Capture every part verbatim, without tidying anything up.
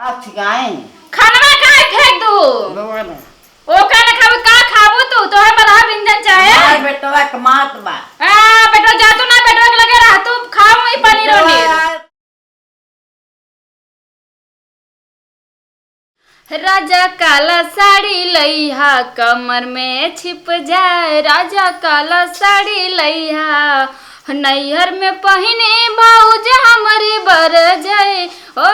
अब सिखाए। खानवा काहे फेंक दू? लोगन। ओ का ना खाबू, का खाबू तू? तोहे बलहा व्यंजन चाहे? हमार बेटवा कमात बा। आ, बेटवा जा तू ना, बेटवा के लगे रह, तू खाओ ही पनीर वनीर। बेटवा। राजा काला साड़ी लइहा, कमर में छिप जाए। राजा काला साड़ी लइहा, नैहर में पहिने भौज हमरी बर जाए। ओ,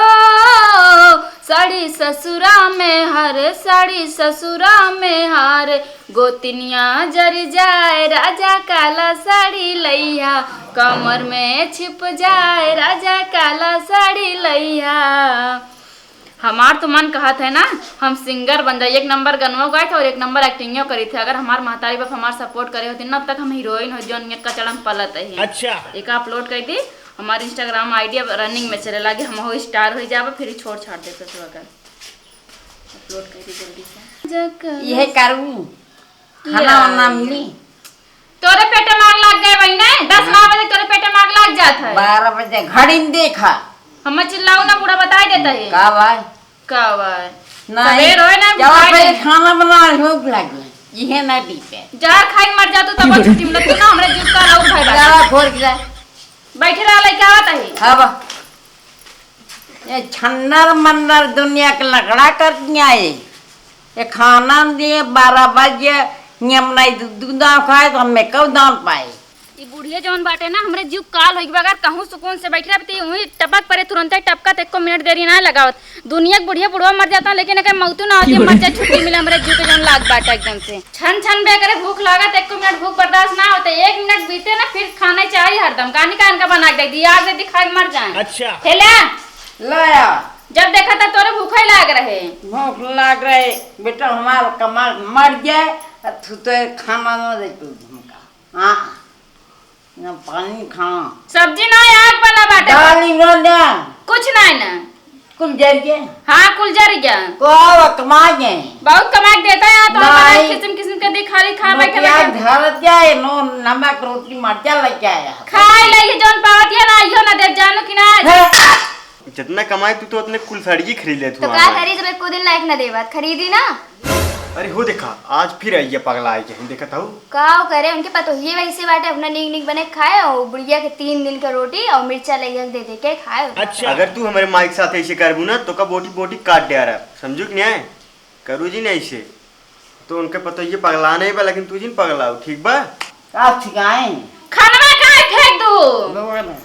साड़ी ससुरा में हार, साड़ी ससुरा में हार, गोतिनिया जर जाए। राजा काला साड़ी लइहा, कमर में छिप जाए। राजा काला साड़ी लइहा। हमार तो मन कहत है ना, हम सिंगर बन जाई, एक नंबर गनवा गाइत है और एक नंबर एक्टिंगो करीत है। अगर हमार महतारी बाप हमार सपोर्ट करे होती ना, अब तक हम हीरोइन हो, जौन ये कचड़ा में पलत है। अच्छा। एक अपलोड कर दी, हमार Instagram ID अब रनिंग में चले लागे, हम हो स्टार हो जाबा, फिर छोड़ छाड़ दे ससुआ का। अपलोड कर दी जल्दी से। यह करूँ। खाना वाना मिली? तोरे पेटे में आग लाग गए बहिने, दस बारह बजे तोरे पेटे में आग लाग जात है। बारह बजे घड़ी में देखा। हमें चिल्लाऊ ना, बूढ़ा बताई देता है। का भाई? का भाई? नहीं। सवेर होए ना, चलो खाए पहले नहीं। खाना बना, भूख लगी। इहे नहीं पीते। जहर खाई मर जा तू, तब छुट्टी मिलत तू ना, हमरे जुग का लाऊ भाई बात। चलो, फोड़ के जाए। बैठे रहा, लइका आवत है। हाँ बा। ये छन्नर मन्नर दुनिया के लकड़ा कर दिया है। ये खाना दिए बारह बजे, नियम नहीं दू, दू दाव खाए तो हमें कब दाम पाए? ई बुढ़िया जौन बाटे ना, हमरे जीव काल होई बा। अगर कहूँ सुकून से बैठ रहे, तो वहीं टपक परे, तुरंते टपकत, एको मिनट देरी ना लगावत। दुनिया के बुढ़िया बुढ़वा मर जाता, लेकिन एकर मौतू ना होती, मर जाए, छुट्टी मिले, हमरे जीव के जौन लाग बाटे एकदम से। छन छन बे करे भूख लागत, एको मिनट भूख बर्दाश्त ना होते, एक मिनट बीते ना, फिर खाना चाहिए हरदम। कहानी का इनका बना के दे दी, आज दे दी, खा के मर जाए। अच्छा। हेला। लाया। जब देखा था तोरे भूखे लाग रहे। भूख लाग रहे, बेटा हमार कमाल मर जाए, तू तो खाना ना दे तू हमका। हाँ। ना पानी खाना। सब्जी ना, आग बना बाटे। दाल ही ना दे। कुछ ना है ना। कुल जर गया। हाँ, कुल जर गया। को आवा कमा गए। बहुत कमा के देता है, तो हमारा नहीं। किस्म किस्म के दी, खाली खा बैठे रोटियां बैठे। धरत जाए, नून, नमक, रोटी, मरचा लेके आया। खाए ले, ये जौन पावत है ना, इहो ना दे, जानो कि ना। हाँ। जितना कमाई तू तो उतने कुल साड़ी खरीद ले तू तो का हमारे। करी जब एको दिन लायक ना देवत, खरीदी ना। अरे हो देखा, आज फिर आई है पगला आई के, हम देखत हूँ। का करे, उनके पतोहिए वैसे बाटे, अपना नीक नीक बने खाए, और बुढ़िया के तीन दिन का रोटी और मिर्चा लइया के दे दे के खाए। अच्छा। अगर तू हमारे माई के साथ ऐसे करबू ना, तो का बोटी बोटी काट दे रहा, समझू कि नहीं? करू जी नहीं ऐसे, तो उनके पतोहिए पगला नहीं बा, लेकिन तू जिन पगलाऊ, ठीक बा? का सिखाए? खानवा काहे फेंक दू? लोगन।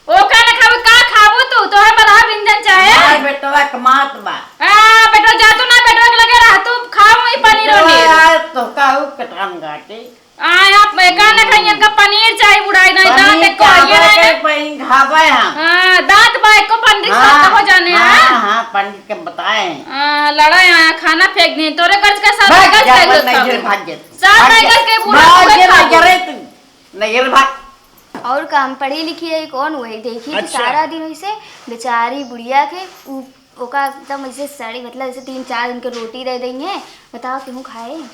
ओ का ना खाबू, का खाबू तू? तोहे बलहा व्यंजन चाहे? हमार बेटवा कमात बा। आ, बेटवा जा तू ना, बेटवा के लगे रह, तू खाओ वही पनीर बेटवा वनीर। यार, तो का उ कटान घाटे? आ, आप का ना खाई, इनका पनीर चाहे बुढ़ाई नहीं, दांत पनीर एक को का आइए ना बाटे, इधर। पनीर खाबे हम। हाँ, दांत बा, एको पनीर हाँ, खाता हो जाने, हाँ, हाँ? हाँ, पनीर के बताए। आ, लड़ा यहाँ खाना फेंक दी, तोरे कर्ज का साथ भाग कर्ज जा, कर अपन दो नैहर सब। भाग जा। साथ भाग नहीं जा। करके बूढ़ा भाग पूरा जा, खा ना गया। करे तू। नैहर भाग। और का, हम पढ़ी लिखी है, कौन हुए? देखी कि अच्छा। सारा दिन वैसे बेचारी बुढ़िया के उ-, ओका एकदम ऐसे सड़ी, मतलब ऐसे तीन चार दिन के रोटी दे देंगे। बताओ, केहू खाए तीन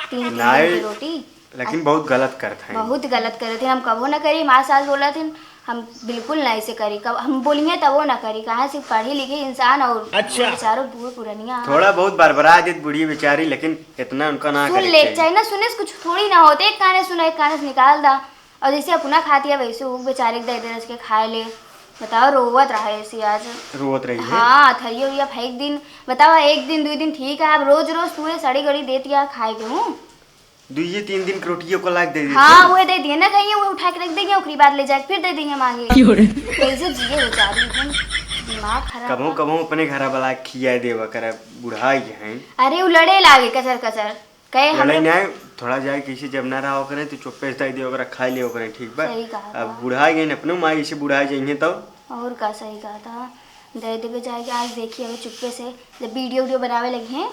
तीन दिन नहीं, के रोटी? लेकिन बहुत गलत करत हैं। बहुत गलत करत हैं, हम कबो ना करी। हमारे सास बोलत हैं, हम बिल्कुल ना ऐसे करी, कब हम बोलिए तबो ना करी। कहाँ से पढ़ी लिखी इंसान और अच्छा। बेचारो बूढ़ पुरनिया। थोड़ा बहुत बरबरा देत बुढ़िया बेचारी, लेकिन इतना उनका ना सुन करे ले, के चाही। चाहे ना सुने से कुछ थोड़ी ना होते, एक काने सुना, एक काने से निकाल दा। और जैसे अपना खाती है, वैसे वो बेचारे के दे दे रस के खाए ले। बताओ, रोवत रहा ऐसी आज। रोवत रही है? हाँ, थरिया उरिया फेंक दिन। बताओ, एक दिन, दो दिन ठीक है, अब रोज रोज पूरे सड़ी गड़ी देती है खाए के हूँ। दुइये तीन दिन के रोटियों को लाग दे दी हाँ, थी। वो दे दिए ना, कहीं वो उठा के रख देंगे, ओकरी बाद ले जाके फिर दे देंगे मांगे। क्यों रे? कैसे जिए बेचारी एकदम दिमाग खराब कबहू बा। कबहू अपने घर वाला खिया देवा करे, बुढ़ाई हैं। अरे, वो लड़े लागे कचर कचर। कहे लड़ाई हमें ना है, थोड़ा जाए कैसे जब ना रहा ओकरे तो चुप्पे से दे दे ओकरा, खाए ले ओकरे, ठीक बा? सही कहा अब था। बुढ़ा गए अपने माई से बुढ़ा जाइए तब। और का सही कहा था, दे देवे जाए के आज देखिए अगर चुप्पे से जब वीडियो वीडियो बनावे लगी हैं।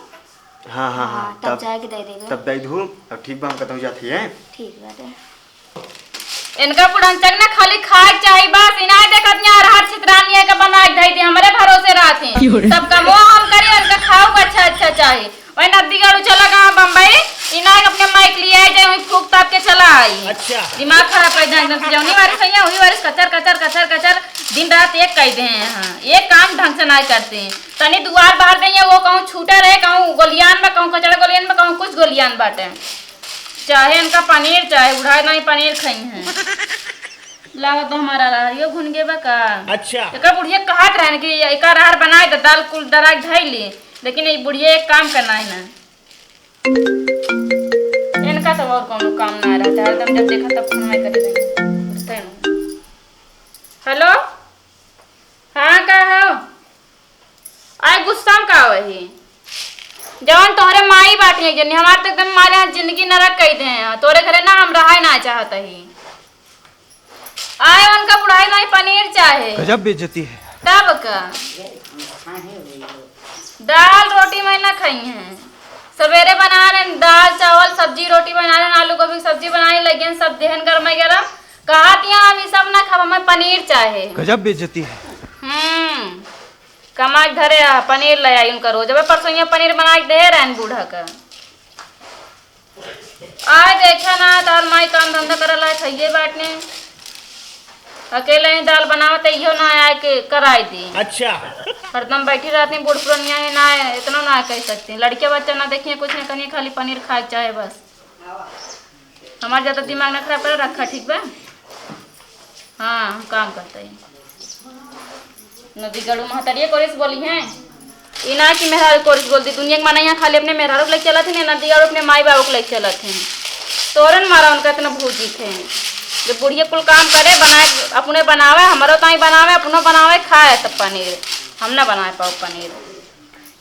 हाँ, हाँ, हाँ, हाँ, तब तब जाए के दे देवे। तब दे दू। अब ठीक बा, हम कतहु जात ही हैं। ठीक बाटे। इनका बुढ़नचक ना खाली खाए के चाही बस, इनाय देखत यहाँ अरहर छितरानी है के बना के धई दे, हमरे भरोसे रहत हैं। क्यों रे? सब कमो हम करी, इनका खाओ के अच्छा अच्छा चाही। वही नदी गाड़ू चला गया बम्बई, इना अपने माइक लिए आए जाए, वहीं फूक ताप के चला आई। अच्छा। दिमाग खराब कर दें एकदम से। जौनी बारिश भैया, वही बारिश कचर, कचर, कचर, कचर, दिन रात एक कह दे हैं। हाँ, एक काम ढंग से ना करते हैं। तनी दुआर बाहर गई है, वो कहूँ छूटे रहे, कहूँ गोलियान में, कहूँ कचड़ा गोलियान में, कहूँ कुछ गोलियान बाटे। चाहे इनका पनीर, चाहे उड़ाए नहीं पनीर खाई हैं। लागत तो हमारा रहरियो घुन गए बा का। अच्छा। एकर बुढ़िया कहत रहन कि एका रहर बनाए दे, दाल कुल दराज धई ली, लेकिन ये बुढ़िया एक काम करना है ना। इनका तो और कौनो काम ना रहता, हरदम जब देखा तब फोन में करे रहते हैं। हेलो, हाँ, का हो? आए गुस्सा में का वही, जवन तोहरे माई बाटी है जनी, हमार तो एकदम मारे यहाँ जिंदगी नरक कई दे हैं। तोरे घरे ना हम रहाए ना चाहत ही। आए उनका बुढ़ाई नहीं पनीर चाहे। गजब बेइज्जती है। तब का? दाल रोटी मैं ना खाई हैं। सवेरे बना रहे दाल चावल सब्जी रोटी बना रहे, आलू गोभी की सब्जी बनाने लगे हैं, सब देहन गरम गरम। कहा दिया हम ये सब ना खाब, हमें पनीर चाहे। गजब बेइज्जती है। हम्म, कमा के धरे आ, पनीर ले आई उनका रोज। अबे परसों पनीर बना के दे रहन बूढ़ा का। आए देखे ना, तार माई काम धंधा करे लायक हइये बाटने। अकेले ही दाल बनावत है, इहो ना आए के कराई दी। अच्छा। हरदम बैठी रहती बूढ़ पुरनिया है, ना इतना ना कह सकती। लड़के बच्चा ना देखिए, कुछ ना करिए, खाली पनीर खाए के चाहे बस। हमार ज्यादा दिमाग ना खराब करे, रखा ठीक बा। हाँ, हम काम करते हैं। नदी गड़ू महतरिये कोरिस बोली हैं। ई ना कि मेहरारू कोरिस बोल दी, दुनिया के माने यहाँ खाली अपने मेहरारू के लेके चलत हैं, नदी गड़ू अपने माई बाबू के लेके चलत हैं। तोरन मारा उनका इतना भूजी थे। जब बुढ़िया कुल काम करे, बनाए, अपने बनावे, हमरो ताई बनावे, अपनो बनावे, खाए तब पनीर। हम ना बनाए पाओ पनीर।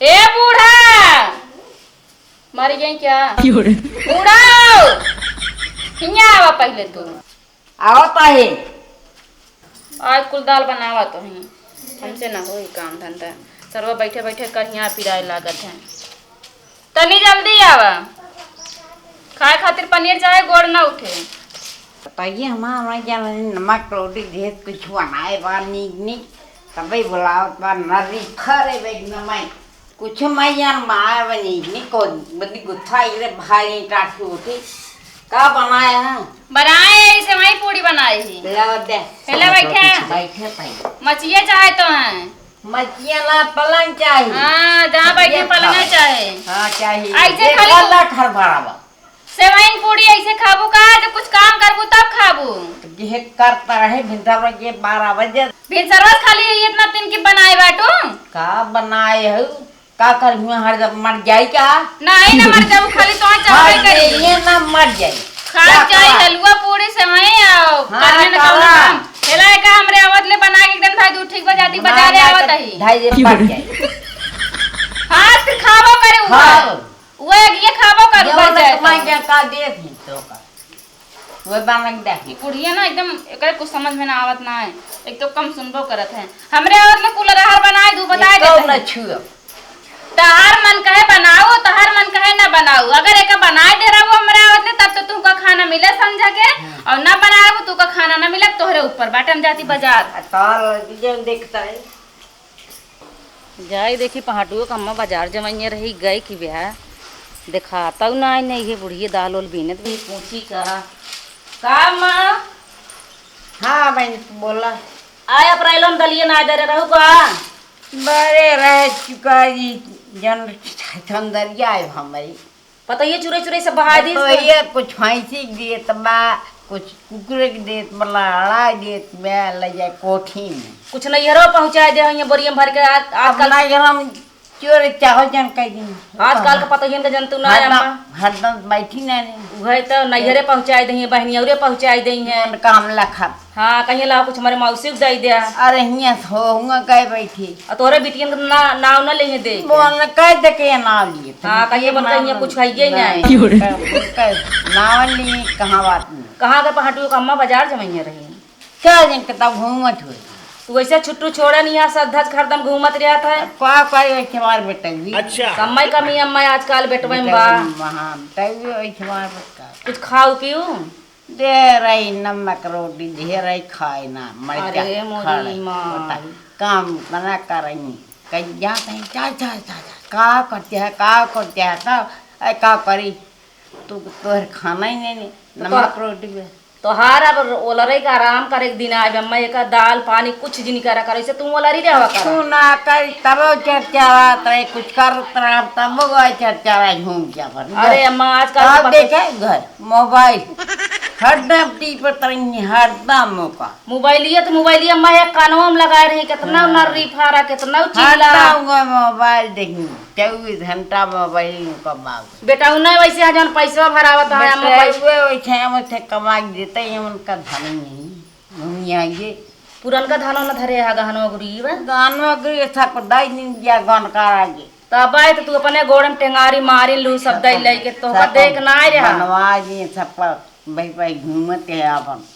ए बूढ़ा! मर गई क्या? क्यों रे? बूढ़ा! हियाँ आवा पहले तू। आवत आहे। आज कुल दाल बनावा तो ही, हमसे ना होई काम धंधा। सरवा बैठे बैठे करिया पिराए लागत है। तनी जल्दी आवा, खाए खातिर पनीर चाहे गोड़ ना उठे। बताइए, हम हमारे जान नमक रोटी देत कुछ बनाए बा नीक नीक, तबे बुलावत बा नरी खरे बेग नमक। कुछ मैं यार माया बनी, निको बदी गुत्था इले भारी टाठी उठी। का बनाया है? बनाए ही सेवई पूड़ी बनाए ही। ले दे। पहले बैठे। बैठे पाई। मचिया चाहे तो हैं। मचिया ना, पलंग चाही। हाँ, जहाँ बैठे ये पलंग खाओ। चाहे। हाँ, चाही। ऐसे ये खाली गला घर भरावा। सेवई पूड़ी ऐसे खाबू का? जब कुछ काम करबू तब खाबू। तो ये करता रहे भिनसरवा के बारह बजे। भिनसरवा खाली इतना दिन की बनाए बाटू? का बनाए हो? का कर हुआ हर जब मर जाई का? नहीं ना मर जाबू, खाली तो चाहे हाँ, करी। ये ना मर जाई। खा क्या जाए करा? हलवा पूड़ी सेवई आओ। हाँ, करने न कौनो करा। काम। हेला एका हमरे आवत ले बना के एकदम भाई तू ठीक बजा दी, ना, बाजारे ना, आवत तो ही। ढाई दिन मर जाई। हाँ, फिर खाबो करे हुआ। हाँ। वो एक ये खाबो करू जवन बच जाए कमाई तो। के का देख ली तो का। वो बांग देख। ये बुढ़िया ना एकदम एकरे कुछ समझ में ना आवत ना है। एक तो कम सुनबो करत है। हमरे आवत में कूलर आहार बनाए दू, बताए एको देते न हैं। छुअब। तहार मन कहे बनाओ, तहार मन कहे ना बनाओ। अगर एक बनाए दे रहा वो हमरे आवत में, तब तो तुमका खाना मिले समझा के, हाँ। और ना बनाए वो तुमका खाना ना मिले, तोहरे ऊपर बाटे हम जाती बाजार। आ तार जब देखता है। जाई देखी पहाटुओ का अम्मा बाजार जमइये रही गई कि ब्याह देखाता ना आई नहीं है बुढ़िए दाल ओल बीनत भी पूछी का। का अम्मा? हाँ बहन बोला। आय अप्रैल में दलिए ना दे रहे रहू का? बड़े रह चुका जी जन चंदरिया है हमारी। पता ये चुरे चुरे से बहाय दी तो इसको। ये कुछ भैंसी के देत बा, कुछ कुकुरे के देत बा, लड़ा देत बा, ले जाए कोठी में। कुछ नैहरो पहुँचाए दे हैं, बोरिया में भर के आ-, अब आजकल ना जब हम चोर चाहो जन कह दी। आजकल का पता ये तो जंतु ना है हरदम, अम्मा। हरदम बैठी ना रे। उहे तो नैहरे पहुँचाए दे हैं, बहनियौरे पहुँचाए दे हैं। मन काम लखा। हाँ, कहिए ला कुछ हमारे मौसी को दे दे। अरे हियाँ से हो, हुआँ गए बैठी। आ तोरे बिटियन के ना, नाव ना लेहे दे के। बोल न कह दे के नाव लिए। हाँ, कहिए बोल कहिए कुछ है ये नहीं। नहीं, कह, कह, नाव लिए, कहाँ बात नहीं। कहाँ के पहाटुओ का अम्मा बाजार जमइया रही? क्या जन के तब घूमत हुए। तू ऐसे छुट्टू छोड़ा नहीं, यहाँ सज धज हरदम घूमत रहत है। का, का, ये हमार बेटा भी। अच्छा। समय कमी अम्मा आजकल बेटवे में बा। बेटा भी, हाँ, बेटा भी वही हमार बेटा। कुछ खाऊ पीऊ? दे रही नमक रोटी, दे रही खाए ना, मर जा, अरे मोरी खा ले। माँ। बता, काम ना कर रही। कहीं जा, कहीं जा, जा, जा, जा। का करते हैं, का करते हैं, का, ऐ का करी? तू, तोहर खाना ही नहीं, नहीं, तो नमक तोह-, रोटी बे। तोहार अब ओलरे के आराम करे के दिन आइबे, अम्मा, एका दाल पानी कुछ जिन करा करे, से तू ओलरी रहवा करा। तू ना करी, तबो चरचरात रहे, कुछ करत रहे, तबो गए चरचरा घूम जा पर। अरे अम्मा, आजकल अब तो पता देखे घर, मोबाइल, हरदम टीपत रही, हरदम ओका। मोबाइलिया तो मोबाइलिया अम्मा एक कानवा में लगाए रही, कितना हाँ। नर्री फारा, कितना चिल्ला। हरदम ओका मोबाइल देखी, चौबीस घंटा मोबाइल में कमाओ। बेटा, उ नहीं वैसे है, जौन पैसवा भरावत है, हम बेटा, पैस- उहे वैसे, हम वैसे कमा के देते हैं, उनका धन नहीं, घूमी आइए। पुरनका धनो न धरे है, गहनो गुरी बा। गहनो गुरी सब दाई दिन दिया गन करा के। तब आए तो तू अपने गोड़ में टेंगारी मारी लू, सब दई लई के तोहका सब देख ना आए रहा। बनवा जी, सब पर भाई भाई घूमत है अपन।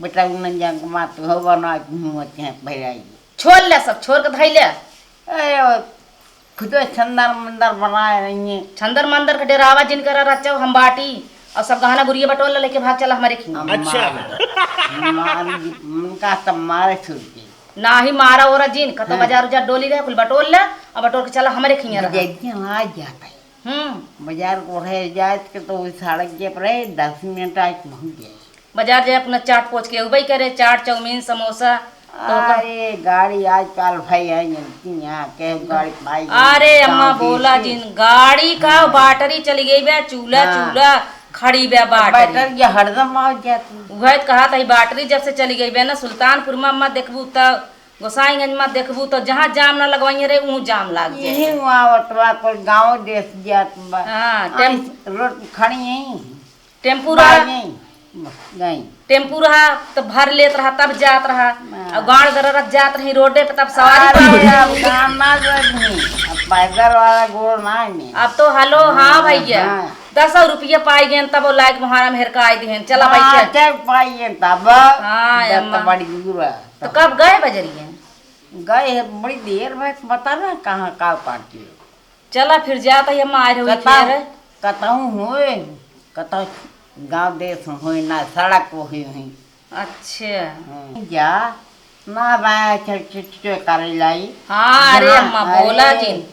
बेटा, उ न जंग मा तू हो बनवा के घूमत है, भाई आई। छोड़ ले सब, छोड़ के धई ले। ए, ओ, खुदे छंदर मंदर बनाए रही है। छंदर मंदर के डेरावा जिन करा रचो हम बाटी, और सब गहना गुरिया बटोर ले लेके भाग चला हमरे खियाँ। अच्छा। मार, मार, उनका सब मारे छूट गई। ना ही मारा ओरा जिन, कतो हाँ। बाजार उजार डोली रहे, कुल बटोर ले, और बटोर के चला हमरे खियाँ रहा। बजैतिया आ जाता है। हम्म। बाजार को रहे जाए के तो वो सड़क के पर है, दस मिनट आज पहुँच जाए। बाजार जाए अपना चाट पोच के उबई करे, चाट, चाउमीन, समोसा। तो का- अरे, गाड़ी आजकल भाई है, इनकी यहाँ के गाड़ी पाई अरे, अम्मा, बोला जिन, गाड़ी का हाँ। बैटरी चली गई बे, चूल्हा, हाँ। चूल्हा खड़ी बे बैटरी। बैटरी ये हरदम आ जाती। उहे तो कहा था, ई बैटरी जब से चली गई बे ना, सुल्तानपुर में अम्मा देखबू तो, गोसाईगंज में देखबू तो, जहाँ जाम ना लगवाइए रे, ऊँ जाम लाग जाए। यही वहाँ ओतवा कोई गाँव देश जात बा। हाँ, टेम- आई रोड खड़ी है। टेम्पू रहा। बाई नहीं, गई। टेम्पू रहा, तो भर लेत रहा, तब जात रहा। हाँ। और गाड़ गररत जात रही रोडे पे, तब सवारी अरे, पावे अब रही। गाना जो नहीं, अब पैदल वाला गोड़ ना है। अब तो हलो, हाँ हाँ, भैया, हाँ। दस रुपया पाई गए, तब वो लायक मुहारा में हेरका आई दिहन, चला हाँ, बैठे। चल पाई गए तब। हाँ, दस अम्मा। बड़ी दूर है। तो कब गए बजरिया? गए है बड़ी देर में, पता ना कहाँ का पार्टी हो। चला फिर जात ही, हम आए रही कतहूँ, फिर। कतहूँ होए, कतहूँ गाँव देश होए ना, सड़क होए हुई। अच्छा। हाँ। जा, ना बा, चल, चल, चल, करे लाई। हाँ, अरे जहाँ, अम्मा, बोला अरे, जिन।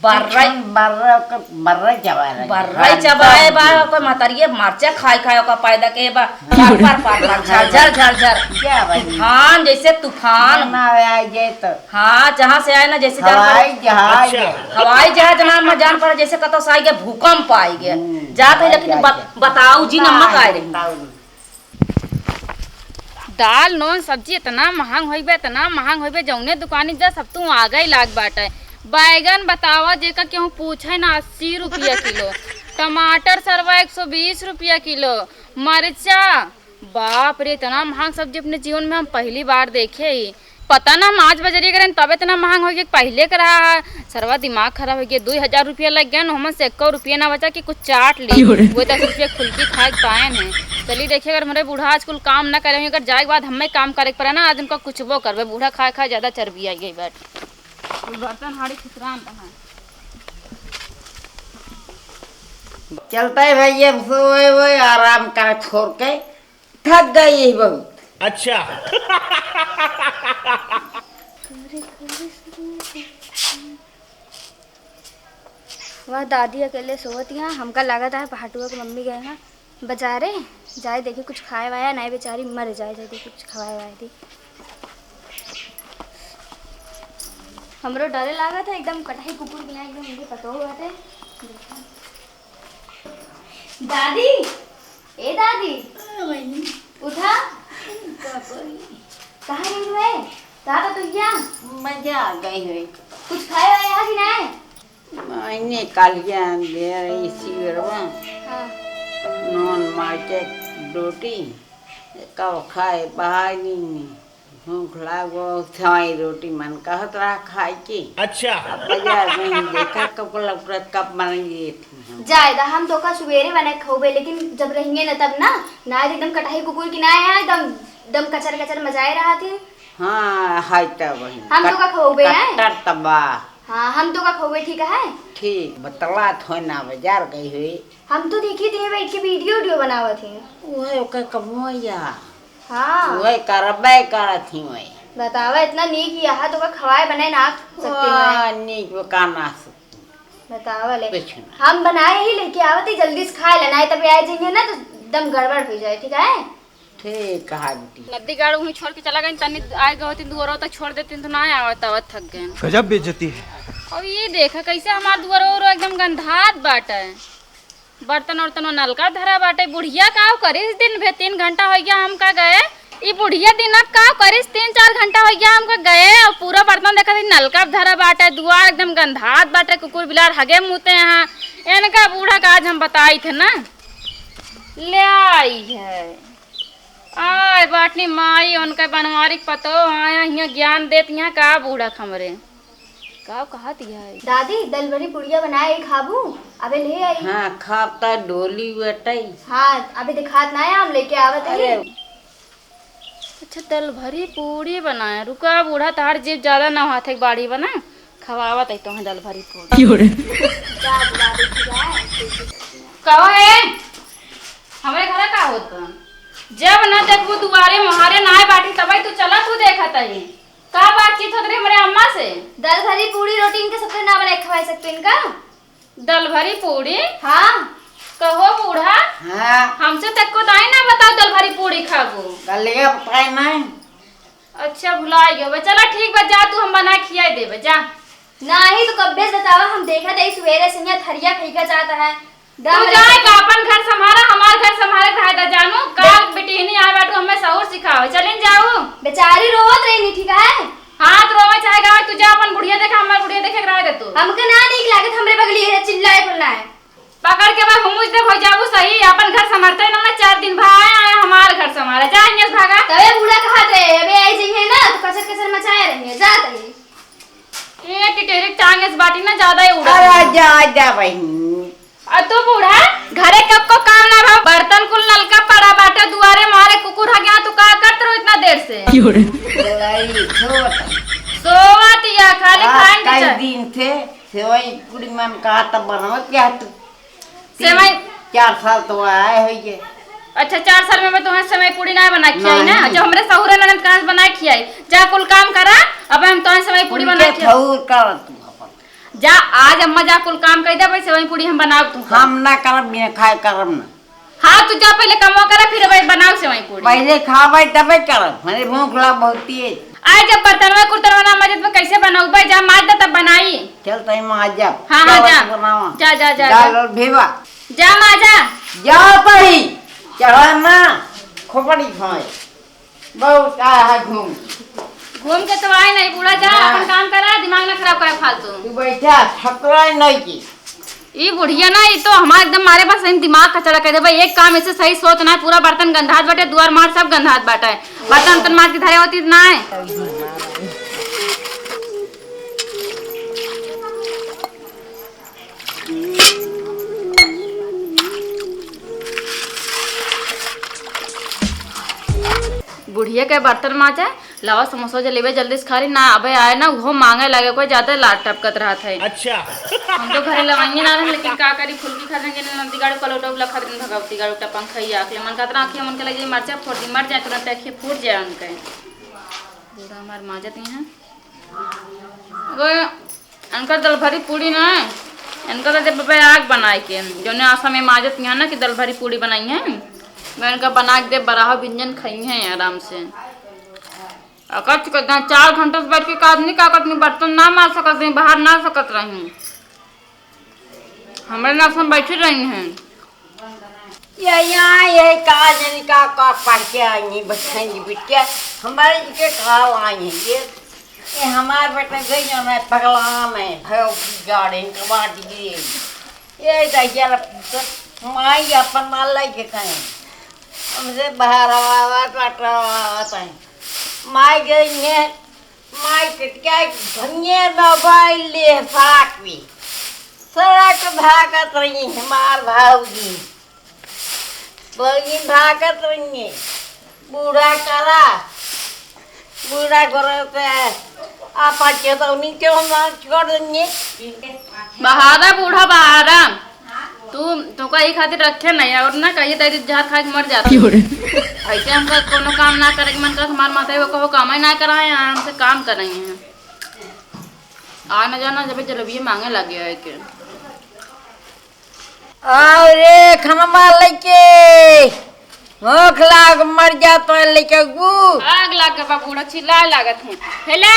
बर्रे। कुछ बर्रे के, बर्रे चबाए लगे। बर्रे हरदम चबाए बा, के। ओकर महतरिये मरचा खाए खाए ओकर पैदा के बा। हाँ। पर, पर, पर, पर, झर, झर, झर, झर। क्या भाई? तूफान, जैसे तूफान। ना आए जाए तो। हाँ, जहाँ से आए ना, जैसे जान हवाई पड़े। जहाज। अच्छा। हवाई जहाज नाम में जान पड़े, जैसे कतौ से आइगे, भूकंप आइगे। हम्म, जात है, हवाई लेकिन जहाज। बत-, बताऊ जी, नमक आए रही। बताऊ जी। दाल, नून, सब्जी इतना महंग होइबे, इतना महंग होइबे, जौने दुकानी जा, सब तू आगे ही लाग बाटे। बैगन बतावा, जेका केहू पूछे ना, अस्सी रुपया किलो। टमाटर सरवा, एक सौ बीस रुपया किलो। मरचा, बाप रे, इतना महंग सब्जी अपने जीवन में हम पहली बार देखे ही। पता ना, हम आज बजरिया गए रहन, तब इतना महंग हो गया। पहले के रहा, सरवा दिमाग खराब हो गया। दो हजार रुपया लग गया ना, हमन से एको रुपया ना बचा कि कुछ चाट ली। की हो रे? वो दस रुपया फुल्की खाए के पाए हैं। चलिए देखिए, अगर हमारे बूढ़ा आज कुल काम ना करे, अगर जाए के बाद हमें काम करे के पड़ा ना, आज उनका कुछ वो करबे। बूढ़ा खाए खाए ज्यादा चर्बी आई गई बैठ। कुल बर्तन हाड़ी खिसरान रहा। चलता है भाई, अब सोए वोए, आराम करे छोड़ के। थक गई है बहुत। अच्छा। वह दादी अकेले सोवत यहाँ, हमका लागत है पहाटुआ के मम्मी गए हैं बाजारे, जाए देखी कुछ खाए वाए, नहीं बेचारी मर जाए, जाए देखी कुछ खवाए वाए दी। हमरो डरे लागत है, एकदम कटही कुकुर बिना एकदम उनके पतो हुआ थे। दादी, ए दादी, हाँ, बहिनी। उठा। का करी? कहाँ गई हुए? कहाँ का तू क्या? मजा आ गई हुई। कुछ खाए वाए आज ही ना है? मैंने कालिया दे रही सिगरवा। हाँ। नून मार के रोटी, कब खाए बाहर नहीं। भूख लागो, सेवई रोटी मन कहत रहा खाए के। अच्छा। अब बाजार में ही देखा कब लौटत, कब बनेंगे। जाए दा, हम तो का सुबेरे बने खौबे, लेकिन जब रहेंगे न तब ना, ना एकदम कटही कुकुर की ना है, एकदम, एकदम कचर कचर मचाए रहा थे। हाँ, है तो वही। हम तो का खौबे हैं। कट्टर तबा। हाँ, हम तो का खौबे, ठीक है। ठीक, बतला थोए ना बाजार गई हुई। हम तो देखी थी बैठ के वीडियो, वीडियो बनावत ही। वह ओकर कबो या। हाँ। वह करबे करत ही वह। बतावा, इतना नीक यहाँ तो का खवाए बनाए ना सकते हैं। वाह, नीक वो का ना सकती। बतावा ले। कुछ ना। हम बनाए ही लेके आवत ही, जल्दी से खाए लेना है, तब आए जाएंगे ना तो एकदम गड़बड़ हो जाए, ठीक है? ठीक है बेटी। नदी गाड़ू हुई छोड़ के चला गई, तनी आए गए होती दुआरो तक छोड़ देती तो ना आवत, आवत थक गए। गजब बेइज्जती है। और ये देखा कैसे हमार दुआरो उरो एकदम गंधात बाटे, बर्तन उर्तन नलका धरा बाटे। बुढ़िया का करिस दिन भे, तीन घंटा हो गया हमका गए, ई बुढ़िया दिन अब का करिस, तीन चार घंटा हो गया हमका गए और पूरा बर्तन देखा थी नलका धरा बाटे, दुआर एकदम गंधात बाटे, कुकुर बिलार हगे मुते हैं। इनका बूढ़ा का आज हम बताई थे ना, ले आई है। आय बाटनी माई, उनके बनवारी के पतो आया, हियां ज्ञान देत, यहाँ का बूढ़ा खमरे। का कहत है? दादी, दल भरी पुड़िया बनाए, खाबू? अबे ले आई। हाँ, खाब त डोली बेटई। हाँ, अबे दिखात ना है, हम लेके आवत अरे। हई। अच्छा, दल भरी पूड़ी बनाए। रुका, बूढ़ा, तहार जीभ ज्यादा ना हाथ एक बाड़ी बना। खवावत है तोहे दल भरी पूड़ी। क्यों रे? जा, दादी, खिलाए। कहो है, हमरे घरे का होत बा? जब ना देखबू दुआरे मुहारे ना आए बाटी, तबे तू चला तू देखत है। का बातचीत होत रही हमरे अम्मा से? दल भरी पूड़ी रोटी इनके सबके ना बनाए खवाए सकते इनका? दल भरी पूड़ी? हाँ। कहो बूढ़ा। हाँ। हमसे तक को दाई ना बताओ दल भरी पूड़ी खाबो। गलिया बताए नहीं। अच्छा भुलाई गयो बे। चला ठीक बा, जा तू हम बना खियाई देबे, जा। नाही तो कब्बे से बतावा, हम देखा दे सुबेरे से यहाँ थरिया फेंका जाता है। तू जाए का अपन घर संभाला, हमार घर संभाले के रहे दा जानू। का बे- बेटिहनी आए बाटू, हमें सहूर सिखावे। चलिन जाऊ। बेचारी रोवत रही, ठीक है? हाँ, तो रोवे चाहे गावे, तू जा अपन बुढ़िया देखा, हमार बुढ़िया देखे के रहे दे तू। हमके ना नीक लागत, हमरे बगली है, चिल्लाए पर ना है। पकड़ के बा हुमुज दे, हो जाबू सही, अपन घर संभालते ना, ना चार दिन भा आए, आए हमार घर संभाले, जा हियां से भागा। तबे बूढ़ा कहत रहे, अबे आई जइहे ना, तो कचर कचर मचाए रहिए, जा तनी। ये टिटेरी टांगे से बाटी ना, ज्यादा ही उड़ा अरे दिया। जा, जा बहिनी। आ तू बूढ़ा, घरे कब को काम ना भा, बर्तन कुल नलका पड़ा बाटे, दुआरे मारे कुकुर हग्या, तू का करत रहो इतना देर से? क्यों रे? बोलाई, छोड़। सोवत या खाली आज खाए के कई चाहे। दिन थे, सेवई पूड़ी मन का तब बनावत क्या तू? तीन, सेवई चार साल तो आए होइए। अच्छा, चार साल में मैं तुम्हें सेवई पूड़ी ना बना के खियाई ना? नहीं। जो हमरे सहुरे ननद कहाँ से बना के खियाई? जा कुल काम करा, अब हम तुम्हें सेवई पूड़ी बना उनके के खियाई। ठौर कर तू अपन। जा, आज अम्मा जा कुल काम कर दे, भाई सेवई पूड़ी हम बनाओ तू। हम ना करब, बिना खाए करब ना। हाँ, तू जा पहले कमवा करा, फिर भाई बनाओ सेवई पूड़ी। पहले खाबे तबे करब, हमारे भूख ला बहुत तेज। आज जब बर्तनवा कुर्तनवा ना माजत में कैसे बनाऊ भाई? जा माज दे तब बनाई। चल तई माज जा। हाँ, हाँ, चावल जा। बनावा। जा, जा, जा, दाल जा। और भेवा। जा माजा। जा तई। चढ़ा ना। खोपड़ी खाए। बहुत आया है घूम। घूम के तो आए नहीं बूढ़ा, जा हाँ। अपन काम करा, दिमाग ना खराब करे फालतू। तू बैठा, ठकुरा नहीं की। ई बुढ़िया ना, ई तो हमार एकदम मारे बस सही दिमाग कचरा कर दे भाई। एक काम ऐसे सही सोच ना, पूरा बर्तन गंधात बाटे, दुआर मार सब गंधात बाटे। बर्तन उर्तन मार के धरे होती ना है। बुढ़िया के बर्तन माजे, लावा समोसा जलेबी जल्दी से खा ली ना, अबे आए ना, उहो मांगे लगे, कोई ज्यादा लार टपकत रहत है। अच्छा। हम तो घरे लवाइए ना रहे, लेकिन का करी, फुल्की खा देंगे ना, नदी गाड़ू कलौटा उबला खा देंगे, भगवती गाड़ू टपंग खाई आँख ले, मन कहत रहा, आँखिया मन के लगे, मरचा फोड़ दी, मर जाए, तुरंत आँखिया फूट जाए उनके। बूढ़ा हमार माजत ही हैं। अगर इनका दलभरी पूड़ी ना है, इनका तो जब बबे आग बनाए के, जौने आशा में माजत यहाँ ना कि दलभरी पूड़ी बनाई है, मैं इनका बना के दे, बराहो व्यंजन खाई हैं आराम से। अकच के इतना चार घंटा से बैठ के का आदमी का करत नहीं, बर्तन ना मार सकत रही, बाहर ना सकत रही, हमारे ना हम बैठे रही हैं। ये यहाँ, ये का जानी का, का पढ़ के आई हैं, बच्चन जी बिटिया, हमारे जी के का आई हैं, ये, ये हमारे बेटा गई जो मैं पगला में, भयो की गाड़ी, इनके बाटी गई। ये तो यार, माई अपन माल लाई के कहें, हमसे बाहर आवा, आवा, टाटा आवा, आवा, ताई। माई गई है, माई के क्या भंगे मोबाइल ले फाक भी। सड़क भागत रही हमार भाऊजी। भौजी भागत रही। बूढ़ा करा। बूढ़ा करा से आप आज के तो नीचे हम छोड़ देंगे। बहारा बूढ़ा बहारा। तू, तू का ई खातिर रखे नहीं और ना कहिए तेरी जहर खा के मर जाता। क्यों रे? ऐसे हमका कोनो काम ना करे के मन कर, हमार माता वो कहो काम ही ना कराए, आराम से काम कर रही हैं। आ ना जाना जब जलेबिये मांगे लगे है के। आओ रे खनमा लइके, भूख लाग मर जात है लइके गु। आग लाग गवा बूढ़ा, चिल्लाए लागत हूँ। हेला।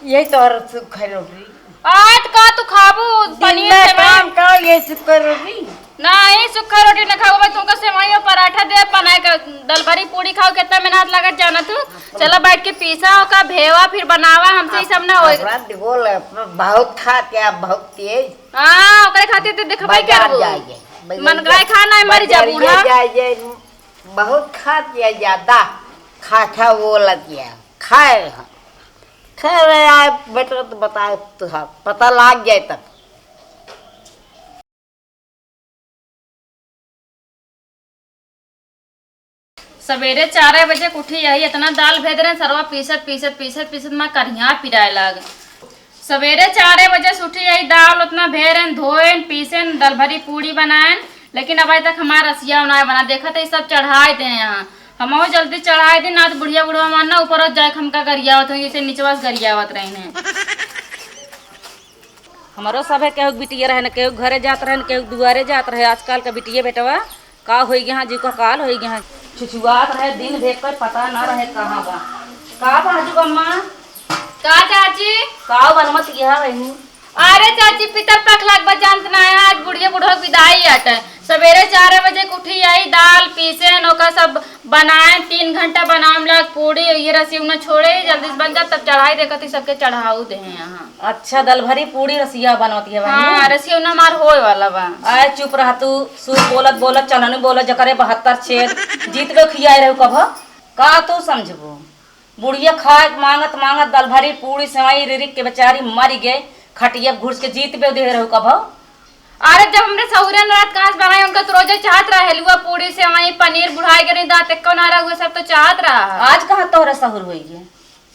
यही तोहर सुख है रोटी। आज का तू खाबू? दिन पनीर में सेवई? काम का ये सुख है रोटी? नहीं, सुखा रोटी न खाबू, मैं तुमको सेवई और पराठा दे बनाए का, दल भरी पूरी खाओ, कितना मेहनत लागत जाना तू। चला बैठ के पीसा ओका, भेवा, फिर बनावा, हमसे ई सब ना होए। अपना बोल, बहुत खात है, बहुत तेज। हाँ, ओकरे खातिर तो देखबे बाजार करबू। जाइए, बाजार मन गाय जाइए, खा ना, मर जा बाजारिया बूढ़ा। जाइए, बहुत खात है ज्यादा, खा खा बोलत है, खाए हम। खैर यार, बेटा तो बताए तो है, पता लाग जाए तब। सवेरे चारे बजे के उठी यही इतना दाल भेद रहे, सरवा पीसत, पीसत, पीसत, पीसत माँ करिया पिराए लाग। सवेरे चारे बजे से उठी यही दाल उतना भेरेन, धोएन, पीसेन, दल भरी पूड़ी बनाएन, लेकिन अबे तक हमार रसिया उनाए बना। देखत है सब चढ़ाए दे यहाँ, हमहू जल्दी चढ़ाए दे, ना तो बुढ़िया बुढ़वा मारना ऊपर जाए हमका गरियावत हो, जैसे निचवा से गरियावत रही हैं। हमरो सभे केहू बिटिये रहे न, केहू घरे जात रहे न, केहू दुआरे जात रहे। आजकल के बिटिये बेटवा का होई गया, जीव का काल होई गया। छुछुआत रहे दिन भेद कर पता न रहे कहाँ बा। का बाजू अम्मा? का चाची? का बनवत यह बहनी? अरे चाची, पितर पख लाग बा, जानत ना है, आज बुढ़िया बुढ़वा के विदाई आटे। सवेरे चार बजे के उठी आई, दाल पीसे, नौका सब बनाए, तीन घंटा बनावे में लाग पूड़ी, ये रसी उन्हें छोड़े, जल्दी से बन जा, तब चढ़ाई देखत ही सबके चढ़ाऊ दे हैं यहाँ। अच्छा, दल भरी पूड़ी रसिया बनवती है बहनी? हाँ, रसिया उन्हें हमार होए वाला बा। आए चुप रह तू, सूप बोलत बोलत चलनी बोलत, जकरे बहत्तर छेद, जीत के खियाए रहू कभो, का तू समझबू? बुढ़िया खाए के मांगत मांगत दल भरी पूड़ी सेवई रिरिक के बेचारी मरी गई, खटिया पे घुस के जीत बे दे रहू कभो। अरे जब हमरे सहुरे न रहत कहाँ से बनाई, उनका तो रोजे चाहत रहा हलुआ पूड़ी सेवई पनीर, बुढ़ाई के नहीं दांत एक्को ना रहा, सब तो चाहत रहा। आज कहाँ तोहरे सहूर होई गए?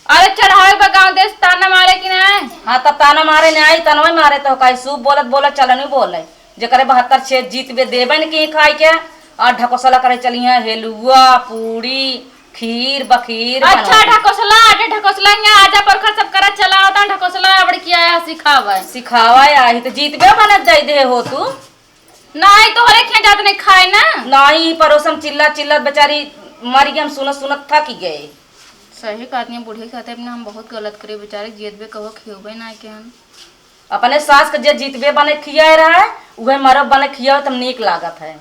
अरे चढ़ावे बा गाँव देश ताना मारे कि नहीं? हाँ तब ताना मारे नहीं आई, तनवे मारे तो काई सूप बोलत बोलत चलनी बोले, जेकरे बहत्तर छेद जीत बे देबे न की खाई के, और ढकोसला करे चली हैं हेलुआ पूड़ी खीर बखीर अच्छा, बनवत। ढकोसला, अरे ढकोसला यहाँ आजा परखा सब करा चला होता, ढकोसला अबड़ किया है सिखावा है। सिखावा है, आही तो जीतबे बनत जाई दे हो तू। नहीं, तोहरे खें जात नहीं खाए ना। नहीं, पड़ोसन चिल्ला चिल्ला बेचारी मर गई, हम सुनत सुनत थक गए। सही कहत नहीं, बूढ़े के साथे अपने हम बहुत गलत करे, बेचारे जियत बे कहो खियोबे ना के हम। अपने सास के जे जीतबे बने खियाए रहा है, उहे मरब बने खियाओ, तब नीक लागत है।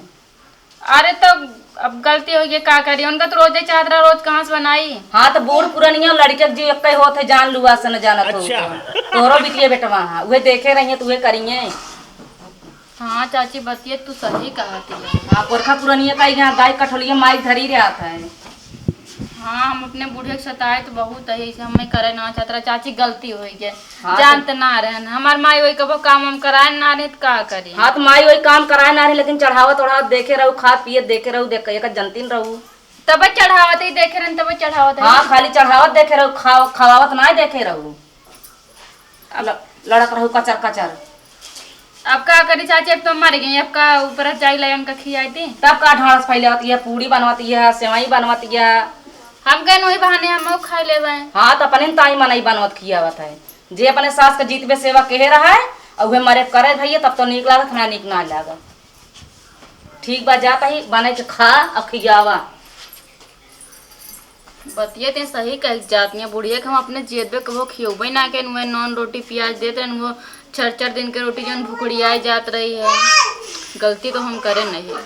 अरे तो अब गलती हो गई, का करी? उनका तो रोजे चाहत रहा, रोज कहाँ से बनाई? हाँ, तो बूढ़ पुरनिया लड़के के जीव एक्के होत है, जान लुआ से न जानत हो अच्छा। तो। तोहरो बिटिया बेटवा है, उहे देखे रहिए तो उहे करिए। हाँ चाची, बतिया तू सही कहत है। हाँ, पुरखा पुरनिया का यहाँ गाय कठोलिया माई धरी रहत है। हाँ, हम अपने बूढ़े के सताए तो बहुत है, ऐसे हमें करे ना चाहत रहा। चाची, गलती हो गई, हाँ, जानत तो ना रहन। हमार माई वही कबो काम हम कराए ना रहे, तो का करी? हाँ, तो माई वही काम कराए ना रहे, लेकिन चढ़ावत ओढ़ावत देखे रहू, खात पियत देखे रहू, देख, एक जनतीन रहू। तब चढ़ावत ही देखे रहन, तब चढ़ावत ही। हाँ, खाली चढ़ावत देखे रहू, खाव-, खवावत ना देखे रहू। अब ल-, लड़त रहू कचर कचर। अब का करी चाची, अब तो मर गई, अब का ऊपर जाई लायन का खियाई दी? तब का ढांढस फैलावत, ये पूड़ी बनवत, ये सेवई बनवत, ये हम कहन वही बहाने हम खाई लेवे। हाँ, तो अपने ताई मनई बनवत खियावत है। जे अपने सास के जीतबे सेवा केहे रहा है, और उहे मरे करे भैया, तब तो नीक लागत, हमरा नीक ना लागत। ठीक बा, जात ही बने के खा और खियावा। बतिया ते सही कही जात है, बुढ़िया के हम अपने जियतबे कबो खियौबे ना के, उहे नॉन रोटी प्याज देत रहन, वो चार चार दिन के रोटी जौन भुखड़ियाए जात रही है। गलती तो हम करे नहीं।